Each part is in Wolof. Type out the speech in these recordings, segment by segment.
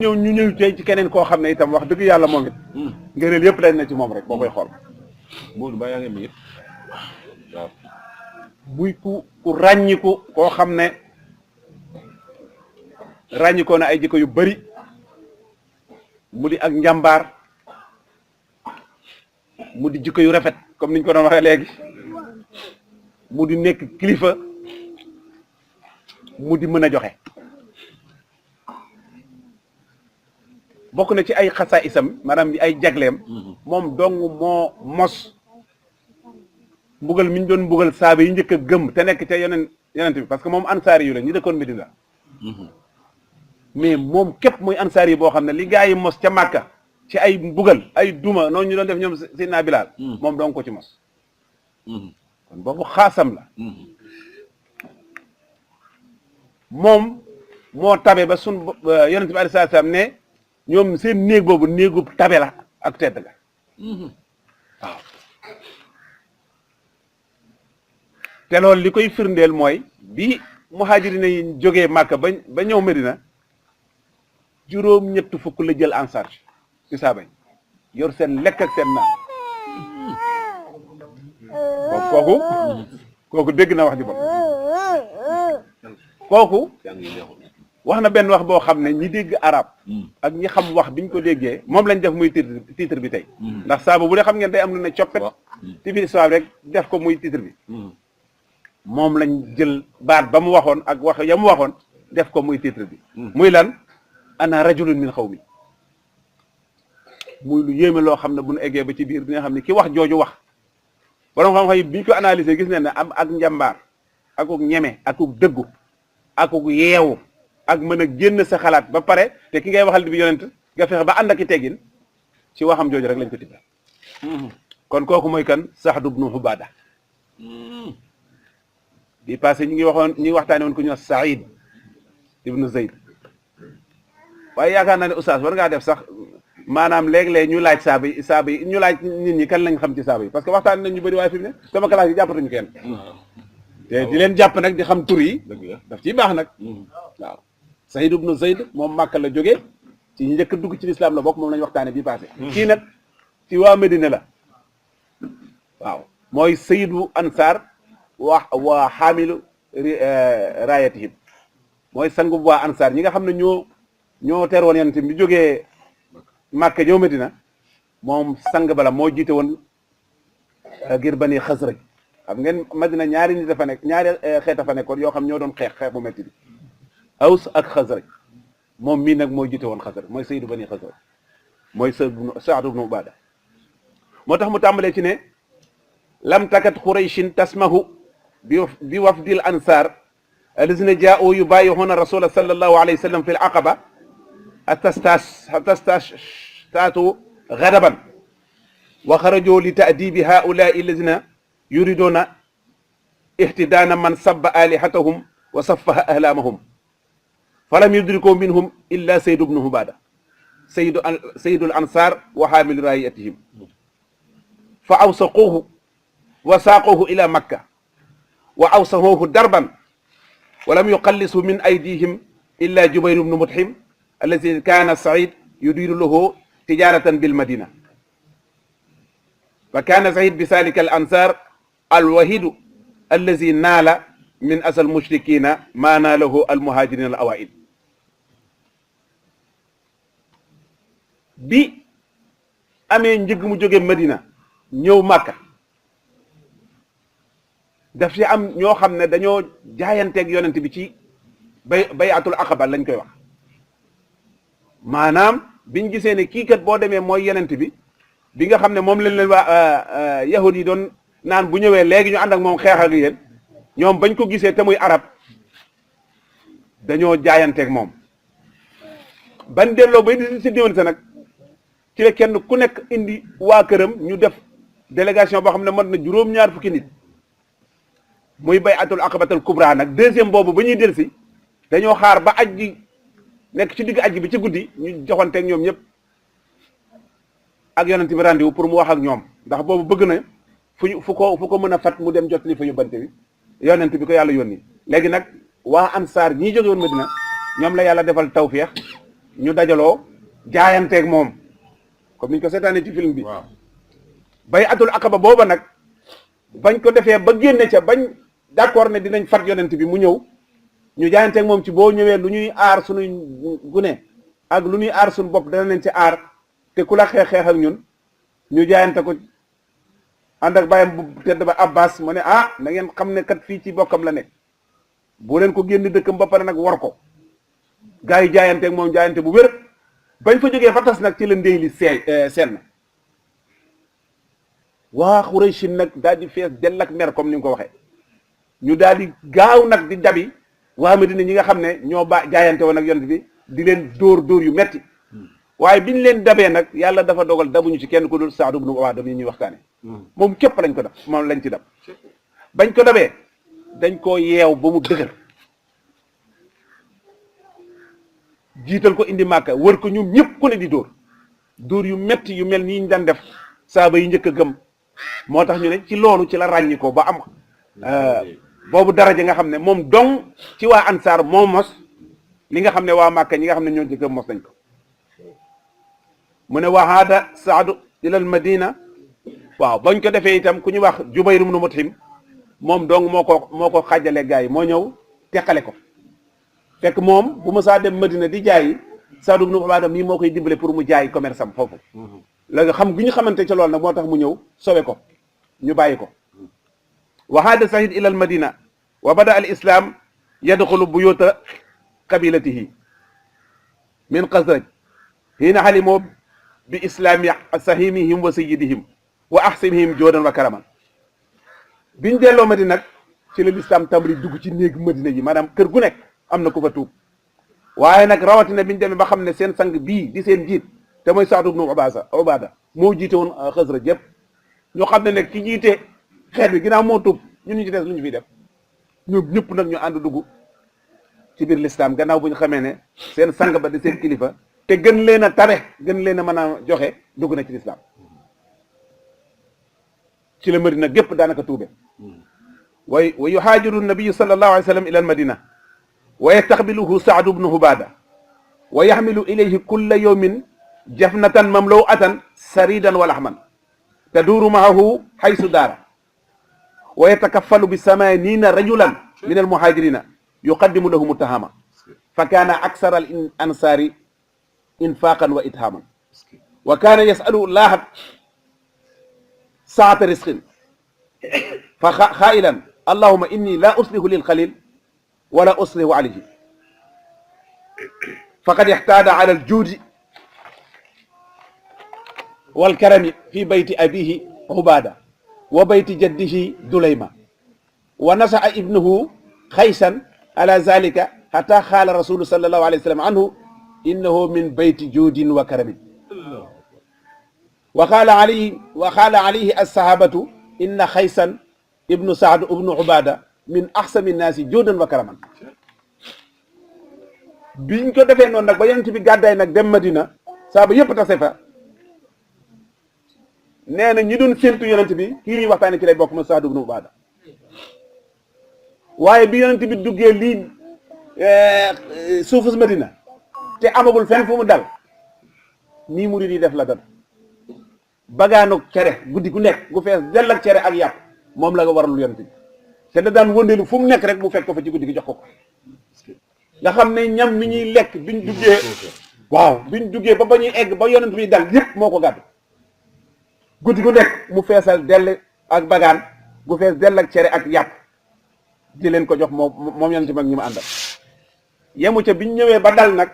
ñëw ñu ñëw tey ci keneen koo xam ne itam wax dëgg yàlla moom it ngëneel yëpp dañ na ci moom rek boo koy xool Modou Ba yaa ngi mi waaw muy ku ràññiku koo xam ne ràññikoo na ay jikko yu bari mu di ak njàmbaar mu di jikko yu rafet comme niñ ko doon waxee léegi mu di nekk kilifa mu di mën a joxe bokk na ci ay xasaa isam maanaam ay jagleem moom dong moo mos mbugal mi ñu doon mbugal saaba yi njëkk a gëm te nekk ca yonent bi parce que moom ansaari yu la ñi dëkkoon Medina mais moom képp muy ansaari yi boo xam ne li gaa yi mos ca Màkka ci ay mbugal ay duma noonu ñu doon def ñoom Seydina Bilaal moom dong ko ci mos kon boobu xaasam la moom moo tabe ba sun yonent bi alayhi salaam ne ñoom seen néeg boobu néegu tabe la ak tedd ga waaw te loolu li koy firndeel mooy bi muhaajiriin yi jógee Màkka ba ñëw Medina juróom-ñett fukk la jël en charge ci saaba yi yor seen lekk ak seen naan kooku dégg na wax ji bon kooku wax na benn wax boo xam ne ñi dégg arab ak ñi xam wax biñ ko déggee moom lañ def muy titre bi tey ndax saaba bu dee xam ngeen day am lu ne coppet ci biir histoire rek def ko muy titre bi moom lañ jël baat ba mu waxoon ak wax ya mu waxoon def ko muy titre bi muy lan ana rajulun min xawmi muy lu yéeme loo xam ne bu nu eggee ba ci biir dina xam ne ki wax jooju wax borom xam-xam yi biñ ko analyser gis ne ne am ak njàmbaar akuk ñeme akuk dëggu akuk yeewu ak mën a génn sa xalaat ba pare te ki ngay waxal di bi yonent nga fexe ba ànd ak i teggin ci waxam jooju rek lañ ko tibbal kon kooku mooy kan Saad ibnu Ubaada bi passé ñu ngi waxtaane woon ku ñu wax Saïd ibnu Zayd waaye yaakaar naa ne oustaz war ngaa def sax maanaam léeg-léeg ñu laaj saaba yi ñu laaj nit ñi kan lañ xam ci saaba yi parce que waxtaan nañ ñu bëri waaye fi mu ne sama classe yi jàppatuñu kenn te di leen jàpp nag di xam tur yi daf ciy baax nag waaw Saïd ibnu Zayd moom Màkka la jógee ci njëkk dugg ci lislaam la bokk moom lañu waxtaane bii passé kii nag ci waa Medina la waaw mooy sayyidu ansaar waa xaamilu raayatihim mooy sangu waa ansaar ñi nga xam ne ñoo teer woon yonent bi jógee Màkka ñëw Medina moom sang bala moo jiite woon ngir Bani Xasraj xam ngeen Medina ñaari nit dafa nekk ñaari xeet a fa nekkoon yoo xam ñoo doon xeex bu metti bi Aws ak Xasraj moom mii nag moo jiite woon Xasraj mooy sayyidu Bani Xasraj mooy Saad ibnu Ubaada moo tax mu tàmbalee ci ne lam takat Qurayshin tasmahu bi wafdil ansaar allazina jaa'u yubaayyi'uuna rasula sallallahu alayhi wa sallam fi al-aqaba atastaatu ghadaban wa xaraju li ta'dibi haa'ulaa'i allazina yuriduuna ihtidaana man sabba aalihatahum wa saffaha ahlaamahum falam yudriku minhum illa Sayd ibnu Ubaada sayyidul ansaar wa haamilu raayatihim fa awsaquuhu wa saaquuhu ila Makka wa awsahuuhu darban wa lam yuqallisu min aydihim illa Jubayr ibnu Mut'im allazi kaana Saïd yudiru lahu tijaratan bil madina fa kaana Saïd bi zaalika al ansaar al wahidu allazi naala min asal mushrikina maa naalahu al muhajirin al awail bi amee njëg mu jóge Madina ñëw Màkka daf ci am ñoo xam ne dañoo jaayanteeg yonent bi ci bayatul aqaba lañ koy wax maanaam biñ gisee ne kii kat boo demee mooy yonent bi nga xam ne moom lañ leen waa yahud yi doon naan bu ñëwee léegi ñu ànd ak moom xeex ak yéen ñoom bañ ko gisee te muy arab dañoo jaayanteeg moom ban delloo bay di si diwoon sa nag ci la kenn ku nekk indi waa këram ñu def délégation boo xam ne mën na juróom-ñaar fukki nit muy bayatul aqabatul kubra nag deuxième boobu ba ñuy delsi dañoo xaar ba aj gi nekk ci digg aj bi ci guddi ñu joxanteeg ñoom ñëpp ak yonent bi rendez-vous pour mu wax ak ñoom ndax boobu bëgg na fu ko mën a fat mu dem jot li fa yóbbante bi yonent bi ko yàlla yónni léegi nag waa ansaar ñii jóge woon Medina ñoom la yàlla defal tawfeex ñu dajaloo jaayanteeg moom comme niñ ko seetaanee ci film bi. waaw bay'atul aqaba booba nag bañ ko defee ba génne ca bañ d'accord ne dinañ fat yonent bi mu ñëw ñu jaayanteeg moom ci boo ñëwee lu ñuy aar suñuy gune ak lu ñuy aar suñu bopp dana leen ci aar te ku la xeex ak ñun ñu jaayante ko ànd ak bàyyam bu tedd ba Abbas mu ne na ngeen xam ne kat fii ci bokkam la nekk boo leen ko génn dëkkam ba pare nag war ko gaa yi jaayanteeg moom jaayante bu wér bañ fa jógee fa tas nag ci la ndey li seen waa Xuraysh nag daal di fees dell ak mer comme ni nga ko waxee ñu daal di gaaw nag di dabi waa Madina ñi nga xam ne ñoo jaayante woon ak yonent bi di leen dóor yu metti waaye biñ leen dabee nag yàlla dafa dogal dabuñu ci kenn ku dul Saad ibn Ubaada mi ñuy waxtaane moom képp lañ ko dab moom lañ ci dab bañ ko dabee dañ koo yeew ba mu dëgër jiital ko indi Màkka wër ko ñoom ñëpp ku ne di dóor yu metti yu mel nii ñu daan def saaba yi njëkk a gëm moo tax ñu ne ci loolu ci la ràññi ko ba am boobu daraja nga xam ne moom dong ci waa ansaar moo mos li nga xam ne waa Màkka ñi nga xam ne ñoo njëkk a mos nañ ko mu ne wahaada saadu ilal madina waaw bañ ko defee itam ku ñu wax Jubayr ibn Mut'im moom dong moo ko xàjjale gaa yi moo ñëw teqale ko fekk moom bu ma saa dem Madina di jaayi Saad ibn Ubaada mii moo koy dimbale pour mu jaay commerce am foofu léegi xam gi ñu xamante ci loolu nag moo tax mu ñëw sowe ko ñu bàyyi ko wa haada Saïd ila al madina wa bada al islam yadxulu buyuta qabilatihi min Xasraj hiina xalimoo bi islami sahimihim wa sayidihim wa ahsinihim joodan wa karaman biñ delloo Madina nag ci la lislaam tàmbali dugg ci néeg Madina yi maanaam kër gu nekk am na ku fa tuub waaye nag rawatina biñ demee ba xam ne seen sang bii di seen jiit te mooy Saad ibn Ubaada moo jiite woon Xasraj yëpp ñoo xam ne nag ki jiite xeet bi ginnaaw moo tuub ñun ñu ci des lu ñu fiy def ñoom ñëpp nag ñu ànd dugg ci biir lislaam gannaaw bu ñu xamee ne seen sang ba di seen kilifa te gën leen a tabe gën leen a mën a joxe dugg na ci lislaam ci la Madina gépp daanaka tuube wa yuhaajiru nabiyu sallallahu alayhi wa sallam ila al madina wa yastaqbiluhu Saad ibn Ubaada wa yaxmilu ilayhi kulla yawmin jafnatan mamlu'atan saridan wa laxman taduuru maahu xaysu daara wa yatakaffalu bi samanina rajulan min almuhajirina yuqaddimu lahum tahama fa kaana aksara al ansaari infaqan wa ithaman wa kaana yasalu llaha saata risqin fa xaa'ilan allahuma inni la uslihu lil qalil wala uslihu alayhi faqad ixtaada ala aljuudi والكرم في بيت أبيه عبادة وبيت جده دليمة ونسع ابنه خيسا على ذلك حتى قال رسول صلى الله عليه وسلم عنه إنه من بيت جود وكرم وقال عليه الصحابة إن خيسا ابن سعد ابن عبادة من أحسن الناس جودا وكرما biñ ko defee noonu nag ba yonent bi gàddaay nag dem Madina saaba yëpp tase fa nee na ñi doon séntu yonent bi kii ñuy waxtaane ci lay bokk ma Saad ibn Ubaada waaye bi yonent bi duggee lii suufus Madina te amagul fenn fu mu dal nii murid yi def la dal bagaanu cere guddi gu nekk gu fees dell ak cere ak yàpp moom la nga waralul yonent bi te da daan wëndeelu fu mu nekk rek mu fekk ko fa ci guddi gi jox ko nga xam ne ñam mi ñuy lekk biñ duggee biñ duggee ba ñuy egg ba yonent bi dal yëpp moo ko gàddu guddi gu nekk mu feesal dell ak bagaan gu fees dell ak cere ak yàpp di leen ko jox moom yonent bi ak ñi ma àndal yemu ca biñ ñëwee ba dal nag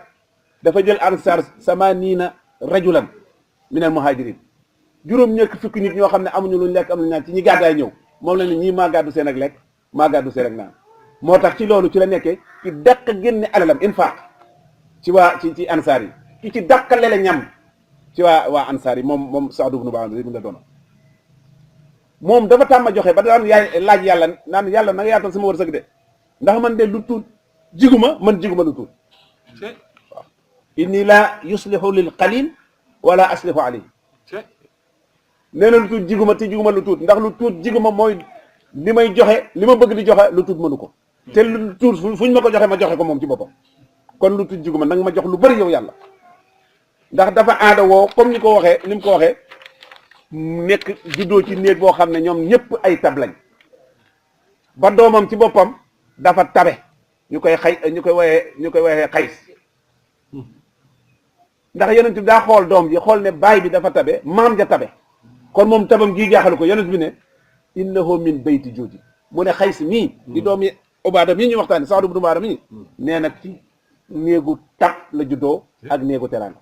dafa jël ansar samaniina rajulan min al muhajirin juróom-ñekk fukki nit ñoo xam ne amuñu luñ lekk am luñ naan ci ñi gàddaay ñëw moom la ne ñii maa gàddu seen ak lekk maa gàddu seen ak naan moo tax ci loolu ci la nekkee ci dàq génne alalam infaq ci waa ci ansaar yi ki ci dàqale la ñam ci waa ansaar yi moom Saad ibn Ubaada mu la doon moom dafa tàmma joxe ba daan yaay laaj yàlla naan yàlla na nga yaatal sama wërsëg de ndax man de lu tuut jiguma lu tuut waaw inni la yuslihu lil qalil wala aslihu alayhi nee na lu tuut jiguma te jiguma lu tuut ndax lu tuut jiguma mooy li may joxe li ma bëgg di joxe lu tuut mënu ko te lu tuut fuñ ma ko joxe ma joxe ko moom ci boppam kon lu tuut jiguma nanga ma jox lu bari yow yàlla ndax dafa aada woo comme ni ko waxee ni mu ko waxee nekk juddoo ci néeg boo xam ne ñoom ñëpp ay tab lañ ba doomam ci boppam dafa tabe ñu koy woyee xays ndax yonent bi daa xool doom ji xool ne baay bi dafa tabe maam ja tabe kon moom tabam gii jaaxal ko yonent bi ne innahu min bayti jooji mu ne xays mii di doomi Ubaada mii ñu waxtaane Saad ibn Ubaada mii nee nag ci néegu tab la juddoo ak néegu teraanga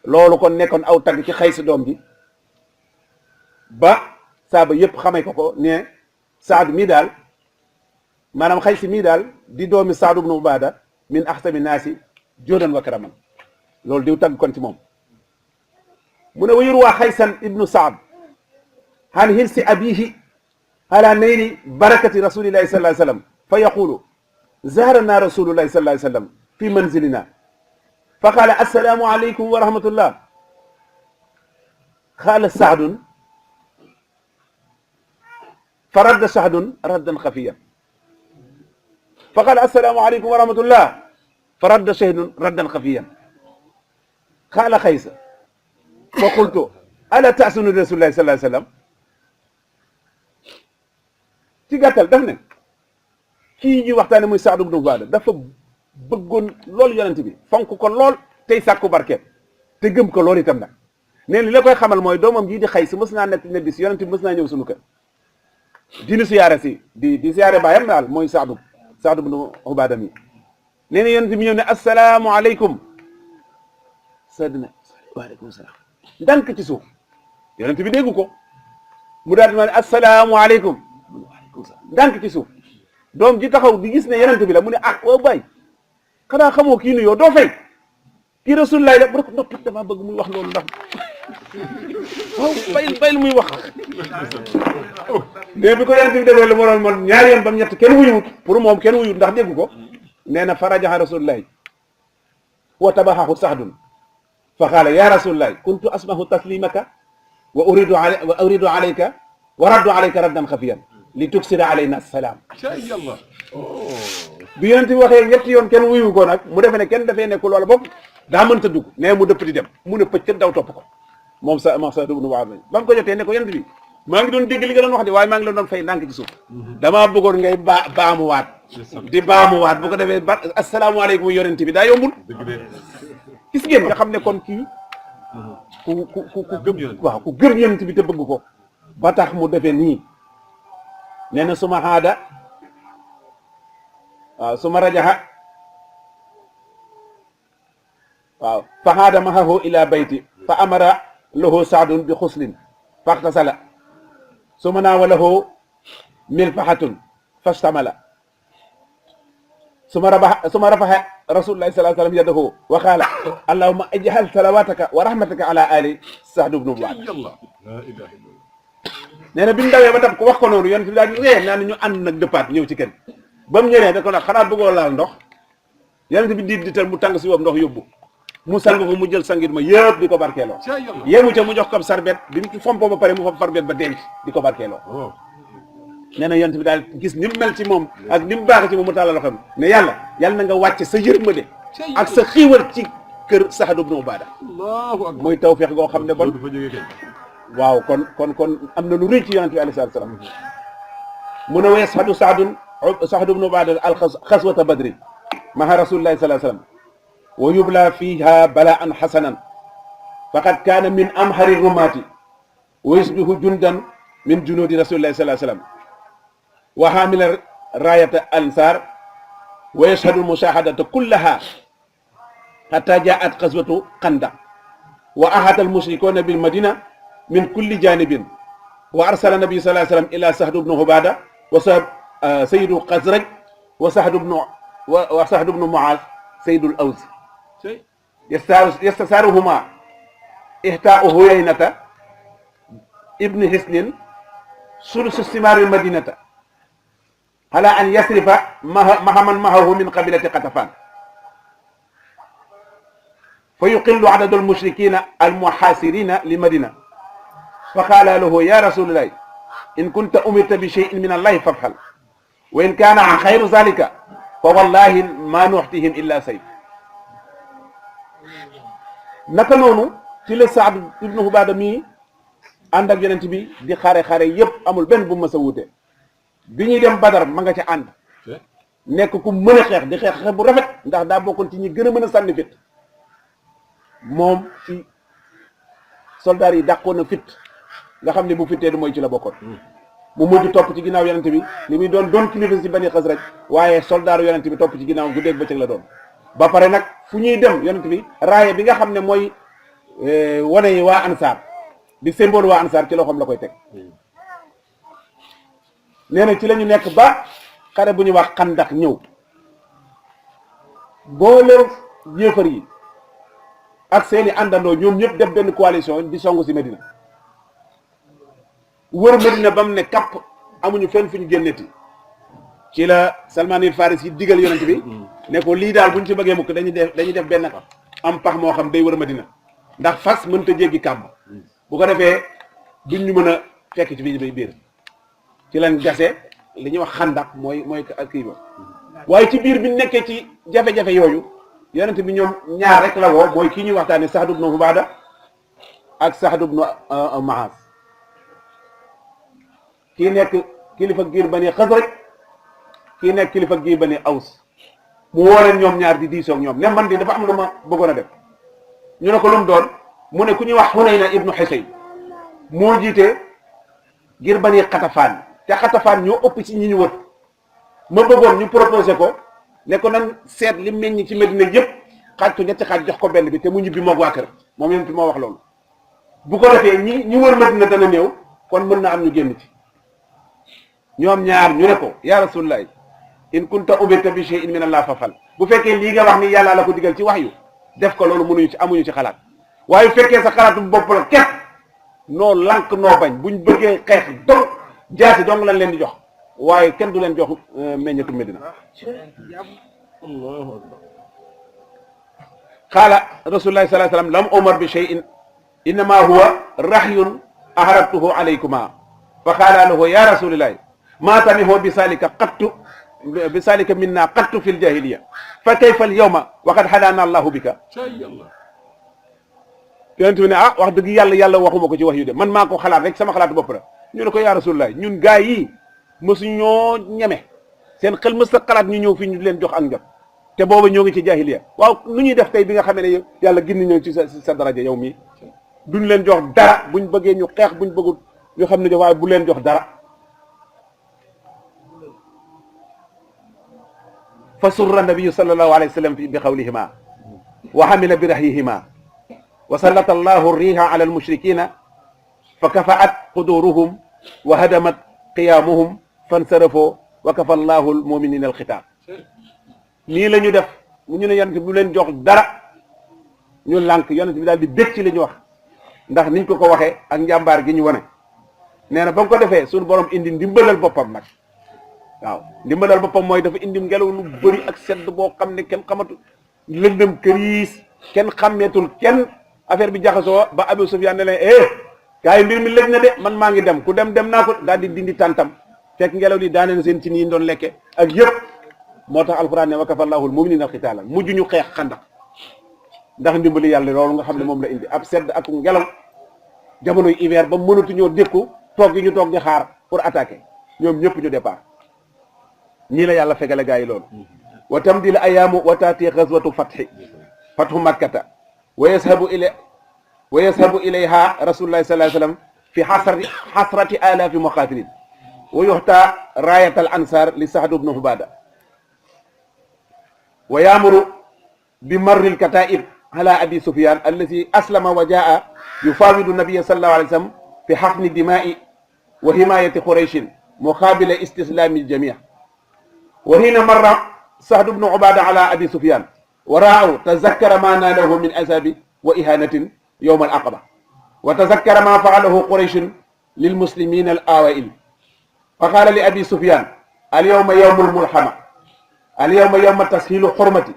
loolu kon nekkoon aw tagg ci xays doom ji ba saaba yëpp xamee ko ne Saad mii daal maanaam xays mii daal di doomi Saad ibn Ubaada min axsami naasi joodan wa karaman loolu diw tagg kon ci moom mu ne wa yurwa xaysan ibnu Saad han hirsi abihi ala nayli barakati rasulillahi sallallahu alayhi wa sallam fa yaqulu zaharana rasulullahi sallallahu alayhi wa sallam fi manzilina fa qala assalamu alaykum wa rahmatullah qala Saadun fa radda Saadun raddan xafiyan fa qala assalamu alaykum wa rahmatullah fa radda Saadun raddan xafiyan qala xaysa fa qultu ala taasunu rasulillahi sallallahu alayhi wa sallam ci gàttal daf ne kii ñuy waxtaane muy Saad ibn Ubaada dafa bëggoon loolu yonent bi fonk ko lool tey sàkku barkeet te gëm ko loolu itam nag nee li la koy xamal mooy doomam jii di xay si mës naa nekk ne bis yonent bi mës naa ñëw sunu kër dinu siyaare si di siyaare baayam daal mooy Saad ibn Ubaada mi nee na yonent bi ñëw ne assalaamu aleykum Saad ne waaleykum salaam ndànk ci suuf yonent bi déggu ko mu daal di ma ne assalaamu aleykum ndànk ci suuf doom ji taxaw di gis ne yonent bi la mu ne ah oo bay xanaa xamoo kii nuyoo doo fay kii rasulullah la bu rek noppi dama bëgg muy wax loolu ndax waaw bayil muy wax mais bi ko yonent bi defee lu ma doon man ñaari yoon ba mu ñett kenn wuyuwut pour moom kenn wuyuwut ndax déggu ko nee na farajaxa rasulullahi wa tabaxahu Saadun fa qaala ya rasulullahi kuntu asmahu taslimaka wa uridu alayka wa raddu alayka raddan xafiyan li tuksira alayna assalaam bi yonent bi waxee ñetti yoon kenn wuyu ko nag mu defe ne kenn dafee nekk loola bopp daa mënta dugg nee mu dëpp di dem mu ne pëcc daw topp ko moom Saad ibn Ubaada ba mu ko jotee ne ko yonent bi maa ngi doon dégg li nga doon wax de waaye maa ngi la doon fay ndànk ci suuf damaa bëggoon ngay baamuwaat di baamuwaat bu ko defee asalaamaaleykum yonent bi daa yombul gis ngeen nga xam ne kon kii ku gëm yonent bi te bëgg ko ba tax mu defee nii nee na suma haada waaw suma rajaxa waaw fa haada mahahu ila bayti fa amara lahu Saadun bi xuslin faxtasala suma naawa lahu milfahatun fastamala suma rafaxa rasulullahi sallallahu alayhi wa sallam yadahu wa qaala allahumma ij'al salawataka wa rahmataka ala ali Saad ibn Ubaada nee na bi ñu dawee ba tam ko wax ko noonu yonent bi daal di ree naa ne ñu ànd nag dëppaat ñëw ci kenn ba mu ñëwee da ko nag xanaa bëggoo laal ndox yonent bi di tal mu tàng si boobu ndox yóbbu mu sang ko mu jël sangit ma yëpp di ko barkeeloo yéemu ca mu jox ko sarbet bi mu fompoo ba pare mu fab sarbet ba denc di ko barkeeloo nee na yonent bi daal gis ni mu mel ci moom ak ni mu baax ci moom mu tàllal loxoom ne yàlla na nga wàcce sa yërmande ak sa xiiwal ci kër Saad ibn Ubaada mooy tawfeex goo xam ne bon waaw kon am na lu rëy ci yonent bi alayhi salaatu salaam mu ne wa yashhadu Saad ibn Ubaada al xaswata badrin ma'a rasulillahi sallallahu alayhi wa sallam wa yubla fiha balaan hasanan faqad kaana min amhari rumaati wa yusbihu jundan min junudi rasulillahi sallallahu alayhi wa sallam wa hamila raayata ansar wa yashhadu mushahadata kullaha hatta jaat xaswatu Xandaq wa ahata almushrikuuna bil madina min kulli janibin wa arsala nabi sallallahu alayhi wa sallam ila Saad ibn Ubaada wa sayyidu Xasraj wa Saad ibn Muaaz sayyidul Aws yastasaaruhuma ihtaa'u Huyaynata ibni Hislin sulusu simaari madinata ala an yasrifa mahaman mahahu min qabilati Qatafaan fa yuqillu adadu almushrikina almuhaasirina li madina fa qaala lahu ya rasulallahi in kunta umirta bi shay'in min allahi faf'al wa in kaana xayru zalika fa wallahi ma nu'tihim illa sayf naka noonu ci la Saad ibnu Ubaada mii ànd ak yonent bi di xare yépp amul benn bu mas a wuute bi ñuy dem Badar ma nga ca ànd nekk ku mën a xeex di xeex bu rafet ndax daa bokkoon ci ñi gën a mën a sànni fit moom ci soldaar yi dàqoon na fit nga xam ne bu fittee du mooy ci la bokkoon mu mujj topp ci ginnaaw yonent bi li muy doon kilifa si Bani Xasraj waaye soldaaru yonent bi topp ci ginnaaw guddeeg bëccëg la doon ba pare nag fu ñuy dem yonent bi raaye bi nga xam ne mooy wane yi waa ansaar di symbole waa ansaar ci loxoom la koy teg nee na ci la ñu nekk ba xare bu ñuy wax xandax ñëw boole yéefar yi ak seeni àndandoo ñoom ñëpp def benn coalition di songu si Medina wër Medina ba mu ne kapp amuñu fenn fu ñu génneti ci la Salman il Farisi yi digal yonent bi ne ko lii daal bu ñu ci bëggee mukk dañuy def benn am pax moo xam day wër Medina ndax fas mënta jéggi kàmb bu ko defee duñ ñu mën a fekk ci biir ci lañ gase li ñuy wax xandax mooy kii ba waaye ci biir bi nekkee ci jafe-jafe yooyu yonent bi ñoom ñaar rek la woo mooy kii ñuy waxtaane Saad ibnu Ubaada ak Saad ibnu Muaaz kii nekk kilifa giir Bani Xasraj kii nekk kilifa giir Bani Aws mu woo leen ñoom ñaar di diisoog ñoom ne man di dafa am lu ma bëggoon a def ñu ne ko lu mu doon mu ne ku ñuy wax Xunayna ibnu Xusayn moo jiite giir Bani Xatafaan te Xatafaan ñoo ëpp ci ñi ñu wër ma bëggoon ñu proposé ko ne ko nan seet li meññ ci Medina yëpp xaaj ko ñetti xaaj jox ko benn bi te mu ñibbi moog waa kër moom yonent bi moo wax loolu bu ko defee ñi wër Medina dana néew kon mën na am ñu génn ci ñoom ñaar ñu ne ko ya rasulullah in kunta umirta bi shay'in min Allah fafal bu fekkee lii nga wax ni yàlla la ko digal ci wax yu def ko loolu mënuñu ci amuñu ci xalaat waaye bu fekkee sa xalaatu bopp la képp noo lànk noo bañ buñ bëggee xeex dong jaasi dong lañ leen di jox waaye kenn du leen jox meññetu Medina qaala rasulullah sallallahu alayhi wasallam lam umar bi shay'in innama huwa rahyun aharabtuhu alaykuma fa qaala lahu ya rasulullah ma tamihu bi salika minna qattu fi ljahiliya fa kayfa alyawma wa qad hadana allahu bika yonent bi ne wax dëgg yàlla waxuma ko ci wax yu de man maa ko xalaat rek sama xalaatu bopp la ñu ne ko ya rasulullah ñun gaa yi mësu ñoo ñeme seen xel mës a xalaat ñu ñëw fii ñu leen jox ak njot te booba ñoo ngi ci jahiliya waaw nu ñuy def tey bi nga xamee ne yàlla gindi ñëw ci sa daraja yow mii duñ leen jox dara buñ bëggee ñu xeex buñ bëggul ñu xam ne waaye bu leen jox dara fa surra nabiyu sallallahu alayhi wa sallam bi qawlihima wa hamila bi rahyihima wa sallata allahu riha ala almushrikina fa kafaat quduruhum wa hadamat qiyaamuhum fansarafoo wa kafa allahu almuminina alxitaab nii la ñu def ñu ne yonent bi bu leen jox dara ñu lànk yonent bi daal di bég ci li ñu wax ndax niñ ko waxee ak njàmbaar gi ñu wane nee na ba nga ko defee suñu borom indi ndimbalal boppam nag waaw ndimbalal boppam mooy dafa indi ngelaw lu bëri ak sedd boo xam ne kenn xamatu lëndëm këriis kenn xàmmeetul kenn affaire bi jaxasoo ba Abu Sufyaan ne leen gaa yi mbir mi lëj na de man maa ngi dem ku dem naa ko daal di dindi tàntam fekk ngelaw li daane na seen ci nii doon lekke ak yëpp moo tax alquran ne wa kafa allahu almuminina alxitaala mujj ñu xeex xandax ndax ndimbali yàlla loolu nga xam ne moom la indi ab sedd ak ngelaw jamonoy hiver ba mënatuñoo dékku toog gi ñu toog di xaar pour attaquer ñoom ñëpp ñu départ ñii la yàlla fegale gaa yi loolu wa tamdil ayaamu wa taati gazwatu fathu makkata wa yashabu ilayha rasulullahi sallallahu alayhi wasallam fi hasrati alafi muqatilin wa yuhta rayat al ansar li Sa'd ibn Ubaada wa yamuru bi marri al kataib ala abi Sufyan allazi aslama wa jaa yufawidu nabiyya sallallahu alayhi wasallam fi haqni dima'i wa himayati qurayshin muqabila istislami al jami' wa hina marra Sa'd ibn Ubaada ala abi Sufyan wa ra'ahu tazakkara ma nalahu min azabi wa ihanatin yawm al aqaba wa tazakkara ma fa'alahu qurayshin lil muslimin al awail fa qala li abi Sufyan al yawma yawmul mulhama al yawma yawma tashilu hurmati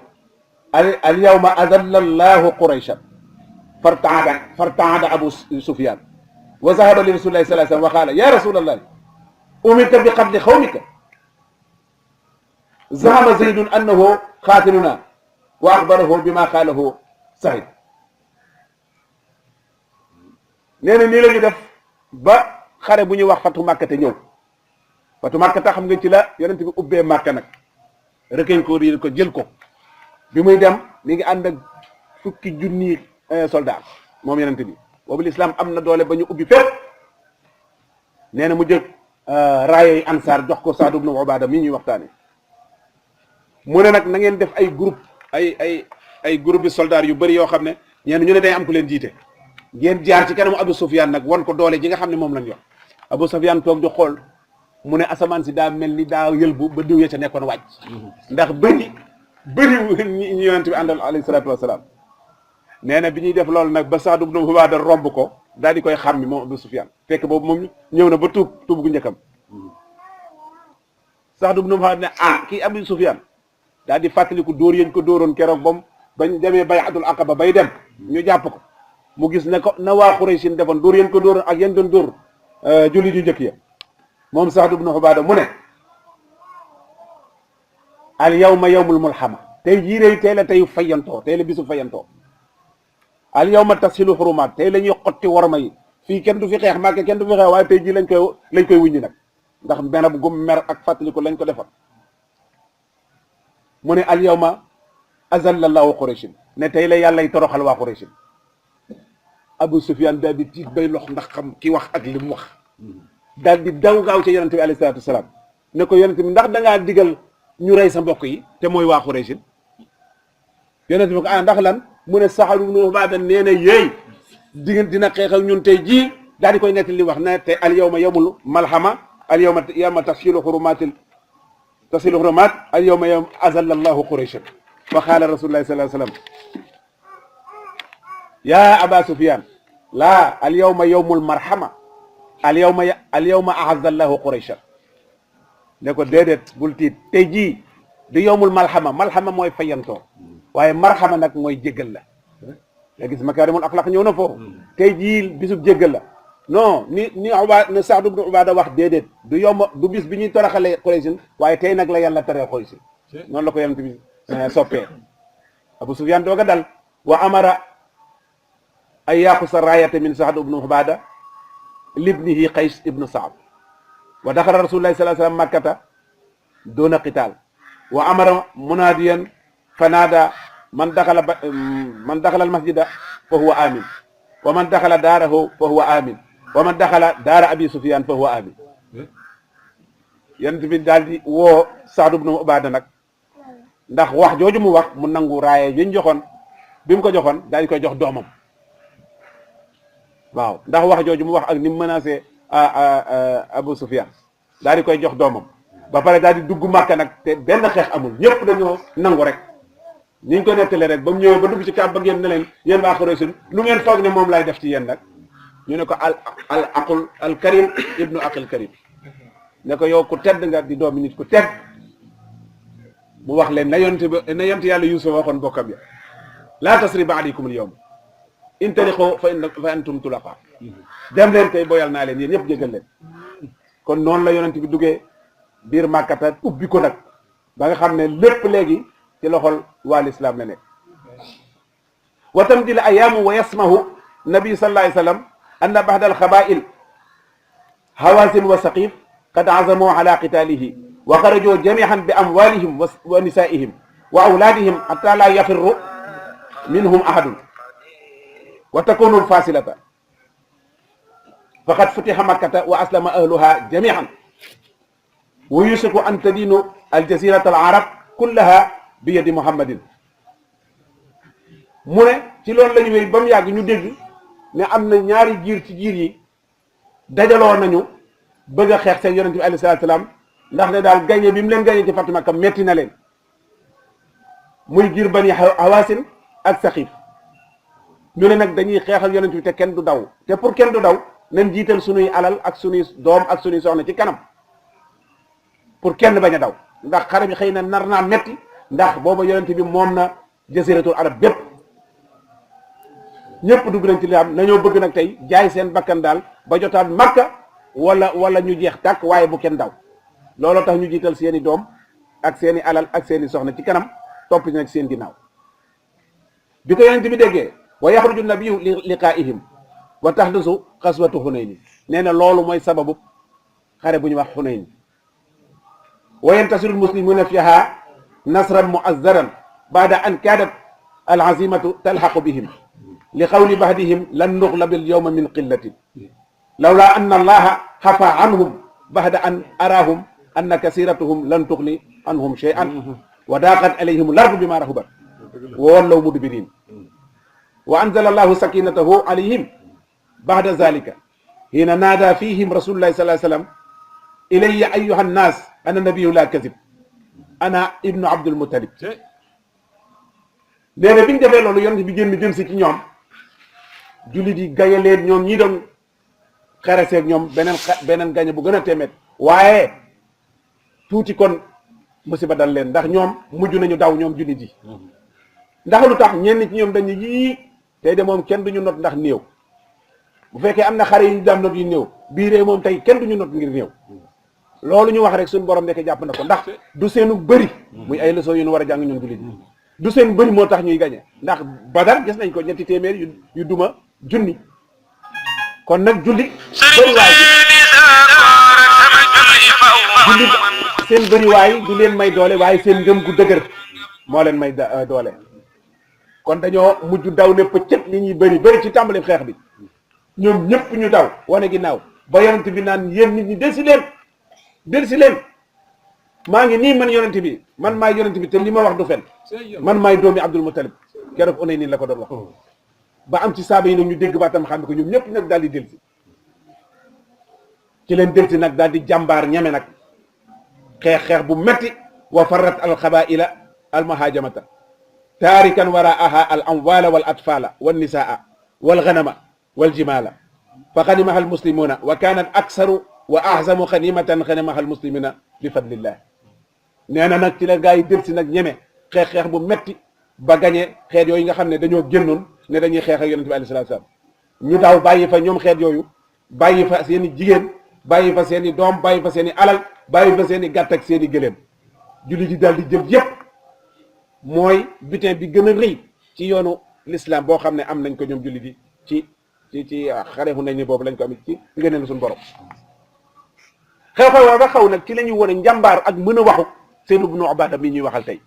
al yawma adalla allahu qurayshan fartaada abu Sufyan wa zahaba li rasulillahi sallallahu alayhi wa sallam wa qala ya rasulallah umirta bi qatli qawmika zahama zaydun annahu qatiluna wa akhbarahu bima qalahu Sa'id nee na nii la ñu def ba xare bu ñuy wax fatu Màkka te ñëw fatu Màkka ta xam nga ci la yonent bi ubbee Màkka nag rëkkañ ko riir ko jël ko bi muy dem mi ngi ànd ak fukki junni soldat moom yonent bi boobu l'islam am na doole ba ñu ubbi fépp nee na mu jël raaya yi ansaar jox ko Saad ibn Ubaada mii ñuy waxtaane mu ne nag na ngeen def ay groupe ay groupe bi soldats yu bëri yoo xam ne ñenn ñu ne day am ku leen jiite ngeen jaar ci kanamu Abu Sufyaan nag wan ko doole ji nga xam ne moom lañ yor Abu Sufyaan toog di xool mu ne asamaan si daa mel ni daa yëlbu ba diw ya ca nekkoon wàcc ndax bëri ñu yonent bi àndal alayhi salaatu wasalaam nee na bi ñuy def loolu nag ba Saad ibn Ubaada romb ko daal di koy xàmmi moom Abu Sufyaan fekk boobu moom ñëw na ba tuub gu njëkkam Saad ibn Ubaada ne kii Abu Sufyaan daal di fàttaliku dóor yéen ko dóoroon keroog bam bañ demee bay'atul aqaba bay dem ñu jàpp ko mu gis ne ko na waa Quraysh defoon dóor yéen ko dóoroon ak yéen doon dóor jullit yu njëkk ya moom Saad ibn Ubaada mu ne al yawma yawmul mulhama tey jii réy tey la tey fayantoo tey la bisu fayantoo al yawma tasilu xurumaat tey la ñuy xotti warma yi fii kenn du fi xeex Màkka kenn du fi xeex waaye tey jii lañ koy wuññi nag ndax benn gum mer ak fàttaliku lañ ko defal mu ne al yawma azalla allahu Qurayshin ne tey la yàlla y toroxal waa Qurayshin Abu Sufyaan daal di tiit bay lox ndax xam ki wax ak li mu wax daal di daw gaaw ca yonente bi alayhi salaatu wasalaam ne ko yonente bi ndax dangaa digal ñu rey sa mbokk yi te mooy waa Qurayshin yonente bi ko ndax lan mu ne Saad ibn Ubaada nee na yéey dina xeex ak ñun tey jii daal di koy nekk li wax ne te al yawma yawmul malhama al yawma tasilu xurumaat al yawma azalla allahu Qurayshin fa qaala rasulullahi sallallahu alayhi wa sallam yaa Aba Sufyaan laa al yawma yawmul marhama al yawma a'azza allahu Qurayshan ne ko déedéet bul tiit tey jii du yawmul malhama mooy fayantoo waaye marhama nag mooy jéggal la nga gis makaarimul axlaaq ñëw na foofu tey jii bisub jéggal la non ni Saad ibn Ubaada wax déedéet du bis bi ñuy toroxalee Qurayshin waaye tey nag la yàlla tere Qurayshin noonu la ko yonent bi soppee Abu Sufyaan dooga dal wa amara ay yaaqusa raayata min Saad ibn Ubaada libnihi Qays ibn Saad wa daxala rasulullahi sallallahu alayhi wa sallam makkata doona qitaal wa amara munaadiyan fanaada man daxala almasjida fa huwa amin wa man daxala daarahu fa huwa amin wa man daxala daara Abi Sufyaan fa huwa amin yonent bi daal di woo Saad ibn Ubaada nag ndax wax jooju mu wax mu nangu raaya yi ñu joxoon bi mu ko joxoon daal di koy jox doomam waaw ndax wax jooju mu wax ak ni mu menacé Abu Sufyaan daal di koy jox doomam ba pare daal di dugg Màkka nag te benn xeex amul ñëpp dañoo nangu rek ni ñu ko nettalee rek ba mu ñëwee ba dugg ci kàbb ba ngeen ne leen yéen waa Quraysh lu ngeen foog ne moom lay def ci yéen nag ñu ne ko al karim ibnu aqil karim ne ko yow ku tedd nga di doomi nit ku tedd mu wax leen na yonent yàlla Yuusuf waxoon bokkam ya laa tasriba aleykum al yawm intaliqu fa antum tulaqa dem leen tey boyal naa leen yéen ñëpp jégal leen kon noonu la yonent bi duggee biir Màkkata ubbi ko nag ba nga xam ne lépp léegi ci loxol waa lislaam la nekk wa tamdil ayaamu wa yasmahu nabi sallallahu alayhi wa sallam anna baxda alxabail hawazin wa saqif qad azamu ala qitalihi wa xarajoo jamian bi amwalihim wa nisaihim wa awladihim hatta la yafirru minhum ahadun wa takunu alfasilata faqad futiha makkata wa aslama ahluha jamian wa yusiku an tadinu aljazirata alarab kullaha bi yadi muhammadin mu ne ci loolu la ñu wéy ba mu yàgg ñu dégg ne am na ñaari giir ci giir yi dajaloo nañu bëgg a xeex seen yonent bi alayhi salaatu salaam ndax ne daal gañe bi mu leen gañe ci Fatu Makka metti na leen muy giir Bani Hawaasin ak Saqiif ñu ne nag dañuy xeexal yonent bi te kenn du daw te pour kenn du daw nañ jiital sunuy alal ak sunuy doom ak sunuy soxna ci kanam pour kenn bañ a daw ndax xare bi xëy na nar naa metti ndax booba yonent bi moom na jasiratul arab bépp ñëpp dugg nañ ci li am nañoo bëgg nag tey jaay seen bakkan daal ba jotaat Makka wala ñu jeex tàkk waaye bu kenn daw looloo tax ñu jiital seeni doom ak seeni alal ak seeni soxna ci kanam topp ci nag seen ginnaaw bi ko yonent bi déggee wa yaxruju nabiyu li liqaa'ihim wa tahdusu xaswatu Xunayn nee na loolu mooy sababu xare bu ñu wax Xunayn wa yantasiru lmuslimuna fiha nasran muazzaran baada an kaadat alazimatu talxaqu bihim li qawli bahdihim lan nuxlaba alyawma min qillatin lawla anna allaha xafa anhum baxda an araahum anna kasiratuhum lan tuxni anhum shay'an wa daaqat alayhim lardu bima rahubat wa wallaw mudbirin wa anzala allahu sakinatahu alayhim baxda zalika hina naada fihim rasulullahi sallallahu alayhi wa sallam ilayya ayyuha nnas ana nabiyu la kazib ana ibnu abdul muttalib léegi bi ñu defee loolu yonent bi génn jëm si ci ñoom jullit yi gaye leen ñoom ñi doon xereseeg ñoom beneen gañe bu gën a téeméet waaye tuuti kon musiba dal leen ndax ñoom mujj nañu daw ñoom jullit yi ndax lu tax ñenn ci ñoom dañu yii tey de moom kenn duñu not ndax néew bu fekkee am na xare yi ñu daan not yu néew bii ree moom tey kenn duñu not ngir néew loolu ñu wax rek suñu borom nekk jàpp na ko ndax du seenu bëri muy ay leçon yu ñu war a jàng ñoom jullit yi du seen bëri moo tax ñuy gañe ndax Badar gis nañ ko ñetti téeméer yu duma junni kon nag julli bëriwaay julli seen bëriwaay du leen may doole waaye seen ngëm gu dëgër moo leen may doole kon dañoo mujj daw ne pëccët li ñuy bëri ci tàmbali xeex bi ñoom ñëpp ñu daw wane ginnaaw ba yonent bi naan yéen nit ñi del si leen maa ngi nii man yonent bi man maay yonent bi te li ma wax du fen man maay doomi Abdul Muttalib keroog Hunayn nii la ko doon wax ba am ci saaba yi nag ñu dégg baatam xam ne ko ñoom ñëpp nag daal di delsi ci leen delsi nag daal di jàmbaar ñeme nag xeex bu metti wa farrat al xabaila al mahajamata taarikan waraaha al amwala wal atfala wal nisaa wal ganama wal jimala fa xanimaha al muslimuna wa kanat aksaru wa ahzamu xanimatan xanimaha al muslimina bi fadlillah nee na nag ci la gaa yi delsi nag ñeme xeex bu metti ba gañe xeet yooyu nga xam ne dañoo génnoon ne dañuy xeex ak yonent bi alayhi salaatu salaam ñu daw bàyyi fa ñoom xeet yooyu bàyyi fa seen i jigéen bàyyi fa seen i doom bàyyi fa seen i alal bàyyi fa seen i gàtt ak seen i gëléem julli ji daal di jël yépp mooy butin bi gën a rëy ci yoonu l'islam boo xam ne am nañ ko ñoom julli ji ci xare Hunayn boobu lañ ko am ci ngëneel suñu borom xew-xew ba xaw nag ci la ñuy wone njàmbaar ak mën a waxu Sayd ibn Ubaada mi ñuy waxal tey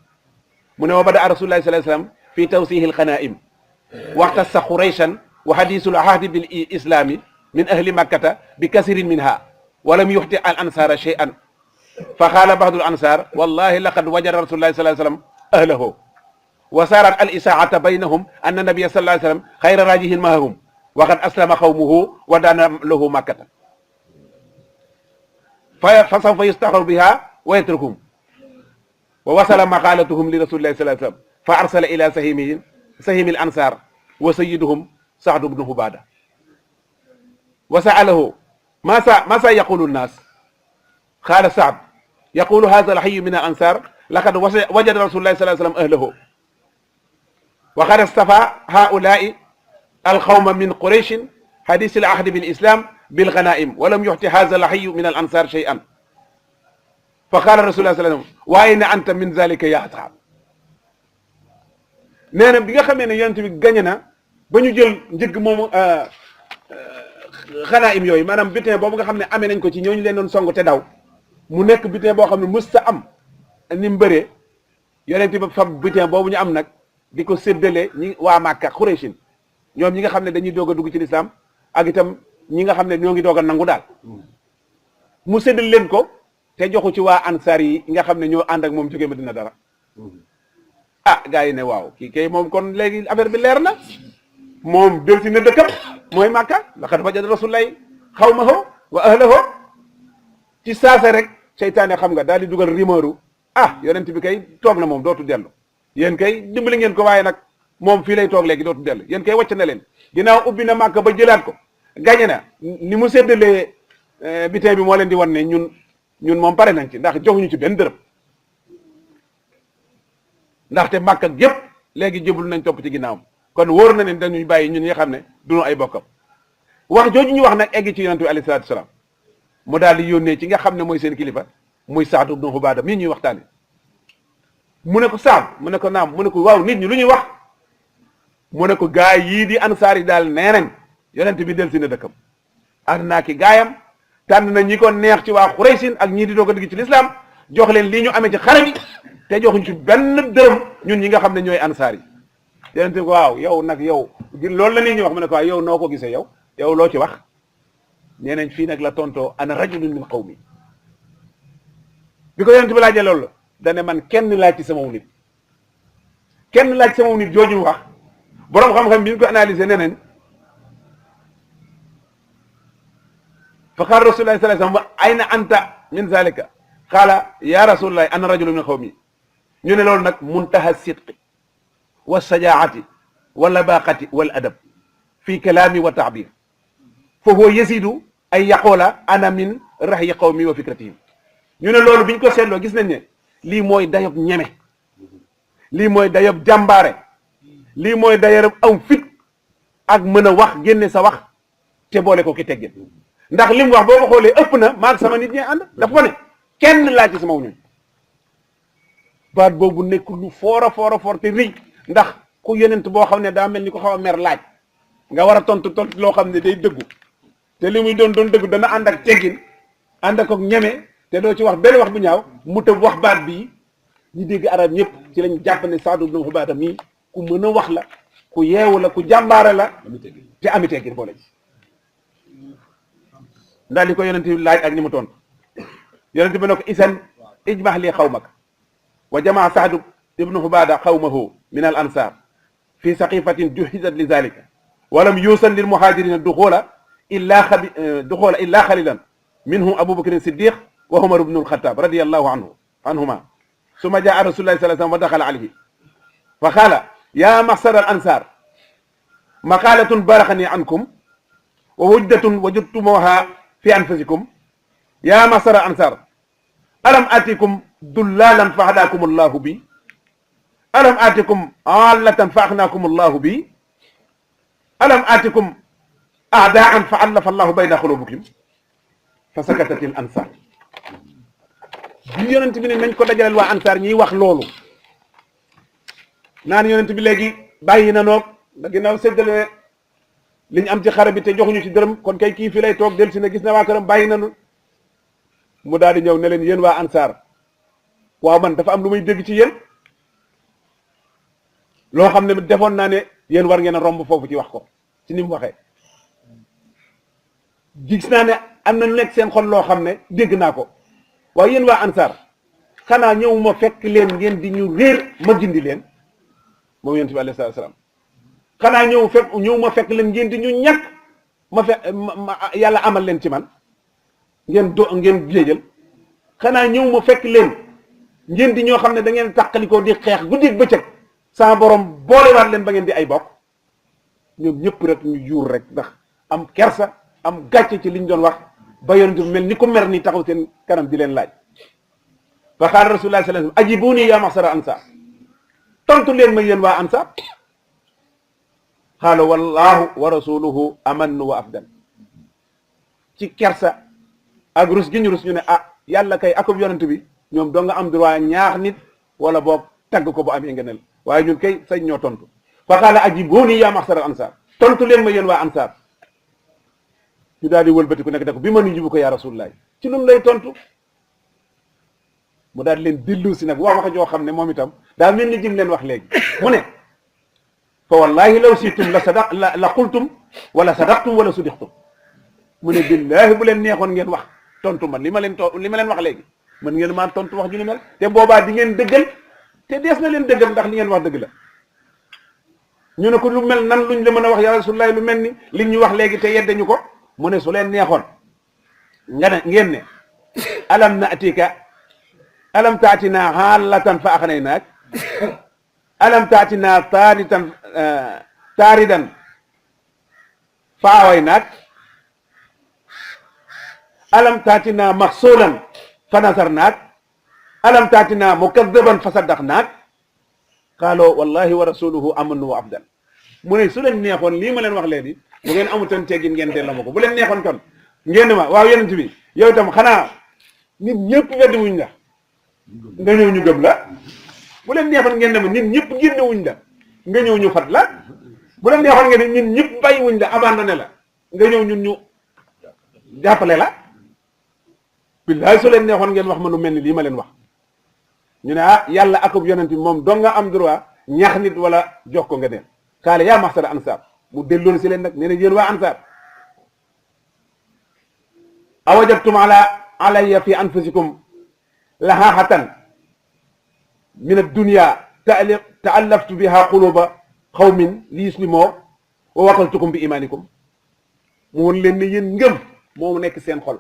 mu ne wa bada rasulullahi sallallahu alayhi wasallam fi tawsihi alxanaim waxtassa qurayshan wa hadisul ahdi bil islami min ahli makkata bi kasirin minha walam yuxti al ansara shay'an fa qaala ba'du al ansar wallahi laqad wajada rasulullahi sallallahu alayhi wasallam ahlahu wa sarat al isaa'ata baynahum anna nabiyya sallallahu alayhi wasallam khayra rajihin mahum wa qad aslama qawmuhu wa dana lahu makkata fa sawfa yustaxaru biha wa yatrukum wa wasala maqalatuhum li rasulillahi sallallahu alayhi wasallam fa arsala ila sahimi al ansar wa sayyiduhum Sa'd ibn Ubaada wa sa'alahu ma sa yaqulu an-nas qala Sa'd yaqulu hadha al-hayy min al-ansar laqad wajada rasulullahi sallallahu alayhi wasallam ahlahu wa qad istafa ha'ula'i al-qawma min Quraysh hadith al-ahd bil-islam bil-ghanaim wa lam yu'ti hadha al-hayy min al-ansar shay'an fa qala rasulullah sallallahu alayhi wasallam wa ayna anta min dhalika ya ashab nee na bi nga xamee ne yonent bi gañe na ba ñu jël njëgg moomu xanaim yooyu maanaam butin boobu nga xam ne amee nañ ko ci ñooñu leen doon song te daw mu nekk butin boo xam ne mës ta am ni mu bëree yonent bi fab butin boobu ñu am nag di ko séddale ñi waa Màkka Xuraysin ñoom ñi nga xam ne dañuy doog a dugg ci lislaam ak itam ñi nga xam ne ñoo ngi doog a nangu daal mu séddale leen ko te joxu ci waa ansaar yi nga xam ne ñoo ànd ak moom jógee Madina dara ah gars yi ne waaw kii kay moom kon léegi affaire bi leer na moom del si ne dëkkam mooy Màkka laqad wajada rasulullahi qawmahu wa ahlahu ci saasa rek seytaane xam nga daal di dugal rumeur ah yonent bi kay toog na moom dootu dellu yéen kay dimbali ngeen ko waaye nag moom fii lay toog léegi dootu dellu yéen kay wàcc na leen ginnaaw ubbi na Màkka ba jëlaat ko gañe na ni mu séddalee bitin bi moo leen di wan ne ñun moom pare nañ ci ndax joxuñu ci benn dërëm ndaxte Màkka yépp léegi jëbul nañ topp ci ginnaawam kon wóor na ne dañuy bàyyi ñun ñi xam ne duñu ay bokkam wax jooju ñu wax nag egg ci yonent bi alayhi salaatu wasalaam mu daal di yónnee ci nga xam ne mooy seen kilifa muy Sa'd ibn Ubaada mii ñuy waxtaane mu ne ko Sa'd mu ne ko naam mu ne ko waaw nit ñi lu ñuy wax mu ne ko gaay yii di ansaar yi daal nee nañ yonent bi del si na dëkkam ànd naa ki gaayam tànn na ñi ko neex ci waa Xuraysin ak ñii di doog a dugg ci lislaam jox leen lii ñu amee ci xare bi te joxuñ ci benn dërëm ñun ñi nga xam ne ñooy ansaar yi yonent bi ko waaw yow nag yow loolu la nit ñi wax mu ne ko waaw yow noo ko gisee yow loo ci wax nee nañ fii nag la tontoo ana rajulun min qawmi bi ko yonent bi laajee loolu dane man kenn laaj ci sama nit kenn laaj sama nit jooju wax boroom xam-xam bi ñu ko analysé nee nañ fa qaala rasulullahi sallallahu alayhi wasallam ayna anta min zalika qaala ya rasulullahi ana rajulun min qawmi ñu ne loolu nag muntaha sidqi wa sajaati wa labaqati wal adab fi kalaami wa taabir fa huwa yasidu ay yaqoola ana min rahyi qawmi wa fikratihim ñu ne loolu biñ ko seetloo gis nañ ne lii mooy dayob ñeme lii mooy dayob jàmbaare lii mooy dayob am fit ak mën a wax génne sa wax te boole ko ki teggin ndax li mu wax boo ko xoolee ëpp na maag sama nit ñee ànd daf ko ne kenn laaj ci sama wuñu baat boobu nekk lu foor a foor te rëy ndax ku yonent boo xam ne daa mel ni ko xaw a mer laaj nga war a tontu loo xam ne day dëggu te li muy doon dëggu dana ànd ak teggin ànd ak ñeme te doo ci wax benn wax bu ñaaw mu tëb wax baat bii ñi dégg arab ñëpp ci lañ jàpp ne Saad ibn Ubaada mii ku mën a wax la ku yeewu la ku jàmbaare la te ami teggin boole ci ndax li ko yonent bi laaj ak ñi mu tontu yonent bi ne ko isan ijmah li xawmak wa jamaa Saad ibn Ubaada xawmahu min al ansar fi saqifatin juhizat li zalika wa lam yusan lil muhajirina duxula illa xalilan minhum Abu Bakr Siddiq wa Umar ibn al-Khattab radiyallahu anhuma summa jaa rasulullahi sallallahu alayhi wasallam wa dakhala alayhi fa qala ya mahsar al-ansar maqalatun barakhani ankum wa wujdatun wajadtumuha fi anfusikum ya mahsar al-ansar alam atikum dullalan fa hadakum Allahu bi alam atikum allatan fa aghnakum Allahu bi alam atikum a'da'an fa allafa Allahu bayna qulubikum fa sakatat al-ansar bi yonent bi ne nañ ko dajaleel waa ansaar ñiy wax loolu naan yonent bi léegi bàyyi na noog da ginnaaw séddale li ñu am ci xare bi te joxuñu ci dërëm kon kay kii fi lay toog del si ne gis na waa këram bàyyi nanu mu daal di ñëw ne leen yéen waa ansaar waaw man dafa am lu may dégg ci yéen loo xam ne defoon naa ne yéen war ngeen a romb foofu ci wax ko ci ni mu waxee gis naa ne am na lu nekk seen xol loo xam ne dégg naa ko waaye yéen waa ansaar xanaa ñëw ma fekk leen ngeen di ñu réer ma gindi leen moom yonent bi alayhi salaam xanaa ñëw ma fekk leen ngeen di ñu ñàkk yàlla amal leen ci man ngeen géejal xanaa ñëw ma fekk leen ngeen di ñoo xam ne da ngeen tàqalikoo di xeex guddi bëccëg sama borom boolewaat leen ba ngeen di ay bokk ñoom ñëpp rek ñu juur rek ndax am kersa am gàcce ci liñ doon wax ba yonent bi mel ni ko mer ni taxaw seen kanam di leen laaj fa qaala rasulullah sallallahu alayhi wasallam ajibuni ya mahsara ansar tontu leen ma yéen waa ansar qaala wallahu wa rasuluhu amannu wa afdal ci kersa ak rus gi ñu rus ñu ne yàlla kay akub yonent bi ñoom doo nga am droit ñaax nit wala boog tagg ko bu amee ngëneel waaye ñun kay sañ ñoo tontu fa qaala ajibuni ya mahsara ansar tontu leen ma yéen waa ansar ñu daal di wëlbati ku nekk ne ko bi ma nuyu ko yaa rasulullah ci lu mu lay tontu mu daal di leen dillu si nag wax joo xam ne moom itam daa mel ni jim leen wax léegi mu ne fa wallahi law situm la qultum wala sadaqtum wala sudiqtum mu ne billahi bu leen neexoon ngeen wax tontu man li ma leen wax léegi mën ngeen maa tontu wax ju ni mel te boobaa di ngeen dëggal te dees na leen dëggal ndax li ngeen wax dëgg la ñu ne ko lu mel nan luñ la mën a wax ya rasulullah lu mel ni li ñu wax léegi te yeddañu ko mu ne su leen neexoon nga ne ngeen ne alam taatina haalatan fa axnaynaak alam taatina taaridan fa awaynaak alam taatina maxsuulan fa nasarnaak alam taatina mukaddaban fa saddaqnaak qaaloo wallahi wa rasuluhu amannu wa afdal mu ne su leen neexoon lii ma leen wax léegi bu ngeen amutoon teggin ngeen delloo ma ko bu leen neexoon kon ngeen ma waaw yonent bi yow itam xanaa nit ñëpp weddi wuñ la nga ñëw ñu gëm la bu leen neexoon ngeen ne ma nit ñëpp génne wuñ la nga ñëw ñu fat la bu leen neexoon ngeen ne ñun ñëpp bàyyi wuñ la abandonné la nga ñëw ñun ñu jàppale la billaay su leen neexoon ngeen wax ma lu mel ni lii ma leen wax ñu ne ah yàlla akub yonent bi moom dong nga am droit ñax nit wala jox ko nga neen kaale yaa maxsara ansaar mu delloon si leen nag nee na yéen waa ansaar awajabtum alayya fi anfusikum lahaahatan min ad-dunya ta'allaftu biha quluba qawmin li yuslimoo wa waqaltukum bi imanikum mu woon leen ne yéen ngëm moo nekk seen xol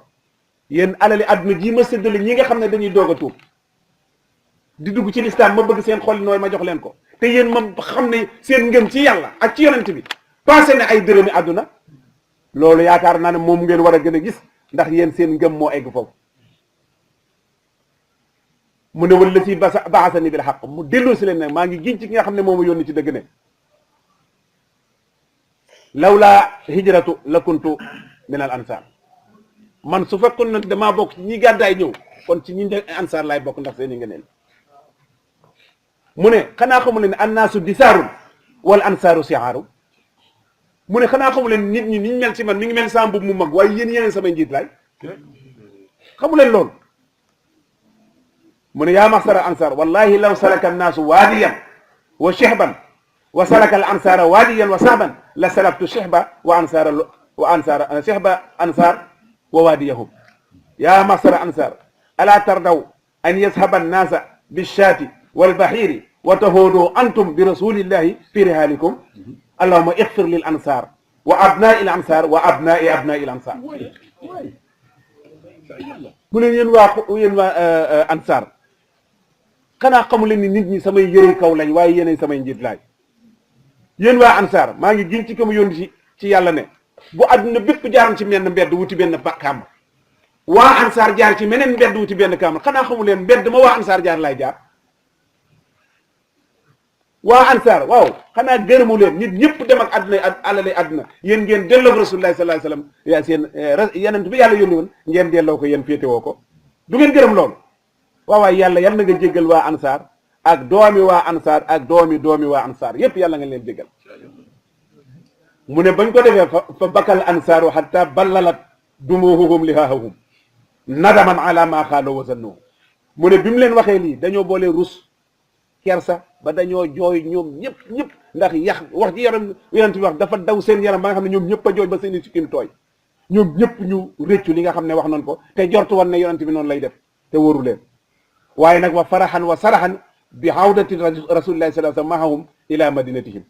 yéen alali àdduna ji ma séddale ñi nga xam ne dañuy doog a tuub di dugg ci lislaam ma bëgg seen xol nooy ma jox leen ko te yéen ma xam ne seen ngëm ci yàlla ak ci yonent bi passé ne ay dërëmi àdduna loolu yaakaar naa ne moom ngeen war a gën a gis ndax yéen seen ngëm moo egg foofu mu ne wala si baxasani bil xaq mu delloo si leen ne maa ngi giñ ci ki nga xam ne moomu yónni ci dëgg ne lawlaa hijratu la kuntu min al ansar man su fekkoon na damaa bokk ci ñi gàddaay ñëw kon ci ñi ansar laay bokk ndax seen i ngëneel mu ne xanaa xamu leen annaasu disaarun wal ansaaru sihaaru mu ne xanaa xamu leen nit ñi niñ mel ci man mi ngi mel sama mbubb mu mag waaye yéen yeneen samay njiit laay xamu leen loolu mu ne yaa maxsara ansar wallahi law salaka annaasu waadiyan wa shihban wa salaka al ansara waadiyan wa sahban la salaktu shihba wa ansara shihba ansar wa waadiyahum yaa maxsara ansar alaa tardaw an yashaba annaasa bishaati walbaxiiri wa tahuudu antum bi rasulillahi fi rihaalikum allahuma ixfir lil ansar wa abnaai l ansar wa abnaai abnaai l ansar mu leen yéen waa ansar xanaa xamu leen ni nit ñi samay yëre kaw lañ waaye yéenay samay njiit laay yéen waa ansar maa ngi giñ ci ko mu yónni ci yàlla ne bu àdduna bépp jaaroon ci menn mbedd wuti benn kàmb waa ansar jaar ci meneen mbedd wuti benn kàmb xanaa xamu leen mbedd ma waa ansar jaar laay jaar waa ansar waaw xanaa gërëmu leen nit ñëpp dem ak àdduna alale àdduna yéen ngeen delloo ko rasulullahi sallallahu alayhi wasallam yaa seen yenent bi yàlla yónni woon ngeen delloo ko yéen féetewoo ko du ngeen gërëm loolu waaw waay yàlla yal na nga jéggal waa ansar ak doomi waa ansar ak doomi waa ansar yépp yàlla nga leen jéggal mu ne bañ ko defee fa bakal ansaaru hatta ballalat dumuhuhum lihaahum nadaman ala ma xaaloo wasannu mu ne bi mu leen waxee lii dañoo boole rus kersa ba dañoo jooy ñoom ñëpp ndax yax wax ji yaram yonent bi wax dafa daw seen yaram ba nga xam ne ñoom ñëpp a jooy ba seen i sikkim tooy ñoom ñëpp ñu réccu li nga xam ne wax noonu ko te jortu woon ne yonent bi noonu lay def te wóoru leen waaye nag wa faraxan wa saraxan bi hawdati rasulillahi sallallahu alayhi wasallam mahahum ila madinatihim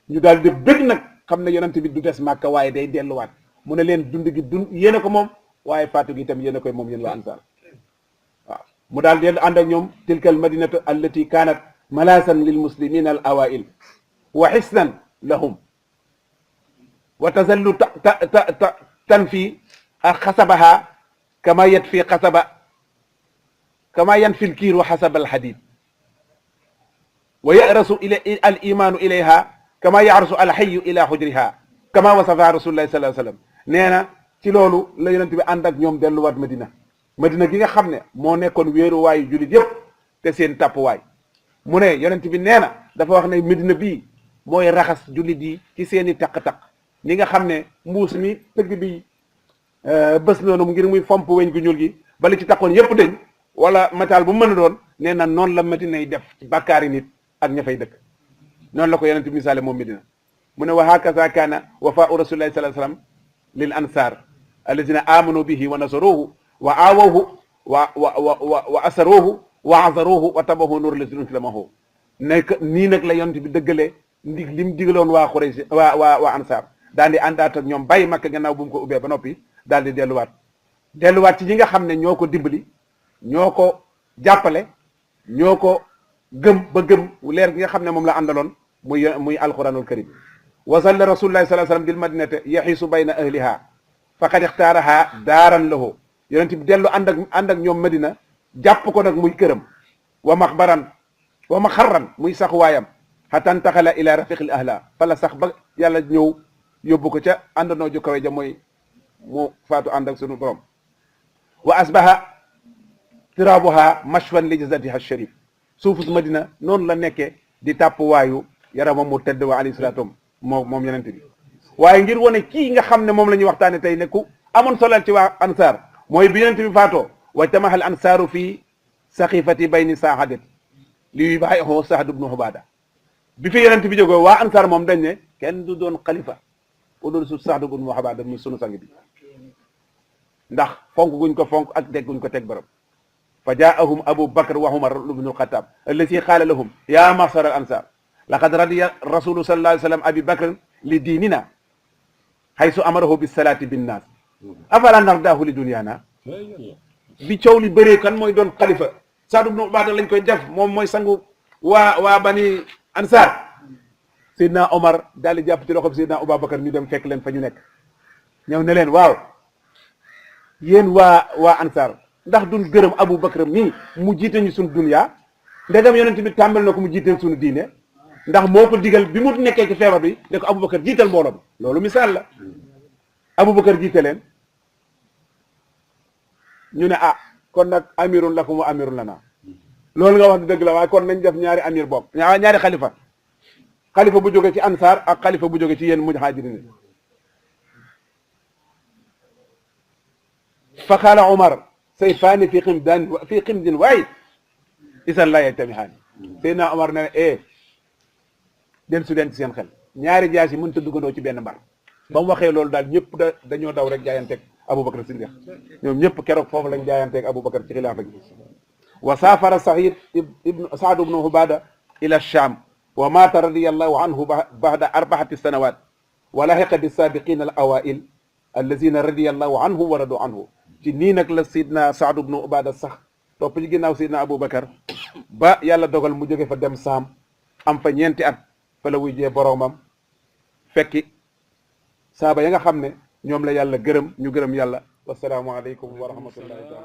ñu daal di bëgg nag xam ne yonent bi du des màkka waaye day delluwaat mu ne leen dund gi dund yéen a ko moom waaye faatu gi itam yéen a koy moom yéen waa ansar waaw mu daal dellu ànd ak ñoom tilka al madinatu allati kanat malasan lil muslimina al awail wa xisnan lahum wa tazallu tanfi xasabaha kama yatfi xasaba kama yanfi al kiir wa xasaba al hadid wa yarasu al imanu ilayha kama yarasu al hayyu ila xujriha kama wasafa rasulullahi sallallahu alayhi wasallam nee na ci loolu la yonent bi ànd ak ñoom delluwaat madina gi nga xam ne moo nekkoon wéeruwaayu jullit yëpp te seen tàppuwaay mu ne yonent bi nee na dafa wax ne Medina bii mooy raxas jullit yi ci seen i taq-taq ñi nga xam ne mbuus mi tëgg bi bés noonu ngir muy fomp weñ gu ñuul gi bali ci taqoon yépp dañ wala métal bu mën a doon nee na noonu la Medina yi def ci bàkkaari nit ak ña fay dëkk noonu la ko yonent bi misaale moom Medina mu ne wa hakaza kaana wafaa'u rasulillahi sallallahu alayhi wasallam lil ansar alladina amanu bihi wa nasaruhu wa aawawhu wa asaruhu wa azaruhu wa tabahu nur la silamahu nekk nii nag la yonent bi dëggalee ndig lim digaloon waa Quraysh waa ansar daal di àndaat ak ñoom bàyyi Makka gannaaw bu mu ko ubbee ba noppi daal di delluwaat ci ñi nga xam ne ñoo ko dimbali ñoo ko jàppale ñoo ko gëm ba gëm leer gi nga xam ne moom la àndaloon muy alquranul karim wa salla rasulullahi sallallahu alayhi wasallam bil madinati yaxiisu bayna ahliha faqad ixtaaraha daaran lahu yonent bi dellu ànd ak ñoom Medina jàpp ko nag muy këram wa maxarran muy saxuwaayam xata ntaxala ila rafiqil ahla fala sax ba yàlla ñëw yóbbu ko ca àndandoo ju kawe ja mooy mu faatu ànd ak sunu borom wa asbaha tirabuha mashwan li jasadiha sharif suufus Madina noonu la nekkee di tàpp waayu yaramam mu tedd wa alayhi salaatu moom yonent bi waaye ngir wane kii nga xam ne moom la ñuy waxtaane tey ne ku amoon solal ci waa ansaar mooy bi yonent bi faatoo wajtamaha al ansaaru fii saxifati bayni saahadat li yubaayi'uhu Sa'd ibn Ubaada bi fi yonent bi jógee waa ansaar moom dañ ne kenn du doon xalifa ku dul su Sa'd ibn Ubaada mu sunu sang bi ndax fonk guñ ko fonk ak teg guñ ko teg bërëb fa jaa'ahum Abu Bakr wa Umar ibn al-Khattab allati qaala lahum ya ma'shar al-ansar laqad radiya rasulu sallallahu alayhi wa sallam Abi Bakr li diinina haysu amarahu bis-salaati bin-naas afala nardaahu li dunyaana bi coow li bëree kan mooy doon xalifa Sa'd ibn Ubaada lañ koy def moom mooy sangu waa bani ansar Seydina Omar daal di jàpp ci loxob Seydina Abubakar ñu dem fekk leen fa ñu nekk ñëw ne leen waaw yéen waa ansar ndax duñ gërëm Abubakar mii mu jiite ñu suñu dunya ndegam yonent bi tàmbal na ko mu jiiteel suñu diine ndax moo ko digal bi mu nekkee ci feebar bi ne ko Abubakar jiital mbooloo bi loolu misaal la Abubakar jiite leen ñu ne ah kon nag amirun lakum wa amirun lana loolu nga wax dëgg la waaye kon nañ def ñaari amir bokk ñaari xalifa xalifa bu jóge ci ansaar ak xalifa bu jóge ci yéen muhajirin fa qaala Umar sayfaani fi qimdin waahid isan laa yajtamihaani Seydina Umar ne den su den ci seen xel ñaari jaas yi mënut a duggandoo ci benn mbar ba mu waxee loolu daal ñëpp dañoo daw rek jaayanteeg Abubakar Siddiq ñoom ñëpp keroog foofu lañ jaayanteeg Abubakar ci xilaafa gi wa saafara Sa'd ibn Ubaada ila Shaam wa maata radiyallahu anhu ba'da 4 sanawaat wa lahiqa bis-saabiqiina al-awaa'il allaziina radiyallahu anhum wa radu anhu ci nii nag la Sidna Sa'd ibn Ubaada sax topp ci ginnaaw Sidna Abubakar ba yàlla dogal mu jóge fa dem Saam am fa ñeenti at fa la wujjee boroomam fekki saaba ya nga xam ne ñoom la yàlla gërëm ñu gërëm yàlla wasalaamu aleykum wa rahmatullahi taala